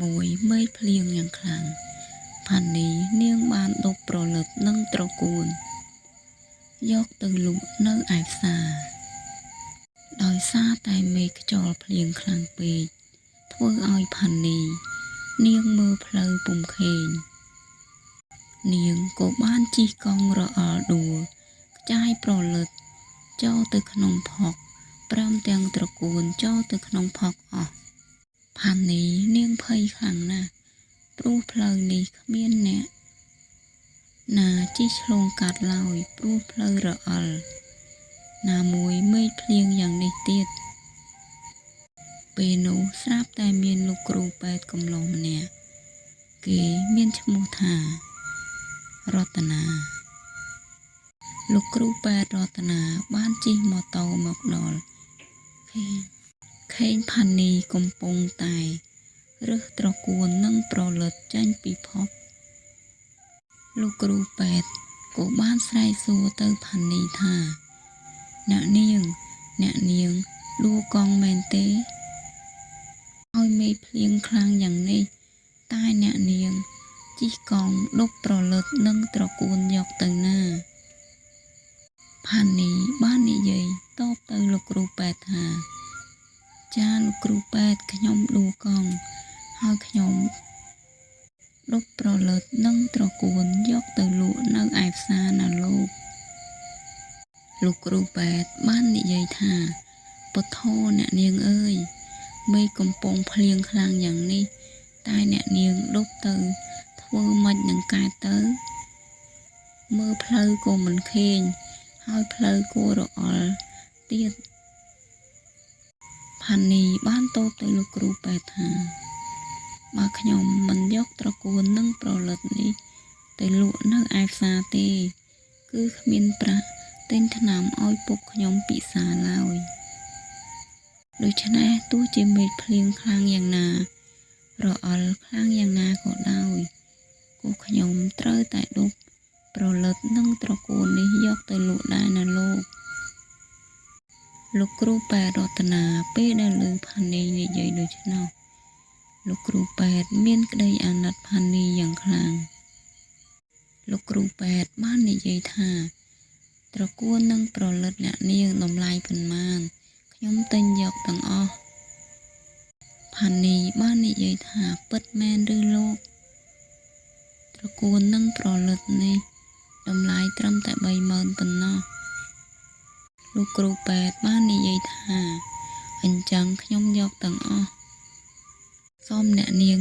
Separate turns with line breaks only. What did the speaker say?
មួយមេឃភ្លៀងយ៉ាងខ្លាំងផានីនាងបានដប់ប្រលិតនិងត្រកួនយកទៅលក់នៅឯផ្សារដោយសារតែមេឃខ្យល់ភ្លៀងខ្លាំងពេកធ្វើឲ្យផានីនាងមើលផ្លូវពុំឃើញនាងក៏បានជិះកង់រអិលដួលខ្ចាយប្រលិតចូលទៅក្នុងផុកព្រមទាំងត្រកួនចូលទៅក្នុងផុកអស់ផានីនាងភ័យខ្លាំងណាស់ព្រោះផ្លូវនេះគ្មានអ្នកណាជិះឆ្លងកាត់ឡើយព្រោះផ្លូវរអិលណាមួយមេឃភ្លៀងយ៉ាងនេះទៀតពេលនោះស្រាប់តែមានលោកគ្រូពេទ្យកំឡោះម្នាក់គេមានឈ្មោះថារតនាលោកគ្រូពេទ្យរតនាបានជិះម៉ូតូមកដល់ខេងផានីកំពុងតែរើសត្រកួននិងប្រលិតចេញពីភពលោកគ្រូពេទ្យក៏បានស្រែកសួរទៅផានីថាអ្នកនាងអ្នកនាងដួលកង់មែនទេឲ្យមេឃភ្លៀងខ្លាំងយ៉ាងនេះតែអ្នកនាងជិះកង់ដប់ប្រលិតនិងត្រកួនយកទៅណាផានីបាននិយាយតបទៅលោកគ្រូពេទ្យថាចាលោកគ្រូពេទ្យខ្ញុំដួលកង់ហើយខ្ញុំដប់ប្រលិតនិងត្រកួនយកទៅលក់នៅឯផ្សារណាលោកលោកគ្រូពេទ្យបាននិយាយថាពុទ្ធោអ្នកនាងអើយមេឃកំពុងភ្លៀងខ្លាំងយ៉ាងនេះតែអ្នកនាងដប់ទៅធ្វើម៉េចនឹងកើតទៅមើលផ្លូវក៏មិនឃើញហើយផ្លូវក៏រអិលទៀតផានីបានតបទៅលោកគ្រូពេទ្យថាបើខ្ញុំមិនយកត្រកួននិងប្រលិតនេះទៅលក់នៅឯផ្សារទេគឺគ្មានប្រាក់ទិញថ្នាំឲ្យពុកខ្ញុំពិសាឡើយដូច្នេះទោះជាមេឃភ្លៀងខ្លាំងយ៉ាងណារអិលខ្លាំងយ៉ាងណាក៏ដោយក៏ខ្ញុំត្រូវតែដប់ប្រលិតនិងត្រកួននេះយកទៅលក់ដែរណាលោកលោកគ្រូពេទ្យរតនាពេលដែលឮផានីនិយាយដូច្នោះលោកគ្រូពេទ្យមានក្តីអាណិតផានីយ៉ាងខ្លាំងលោកគ្រូពេទ្យបាននិយាយថាត្រកួននិងប្រលិតអ្នកនាងតម្លៃប៉ុន្មានខ្ញុំទិញយកទាំងអស់ផានីបាននិយាយថាពិតមែនឬលោកត្រកួននិងប្រលិតនេះតម្លៃត្រឹមតែ30000ប៉ុណ្ណោះលោកគ្រូពេទ្យបាននិយាយថាអញ្ចឹងខ្ញុំយកទាំងអស់សូមអ្នកនាង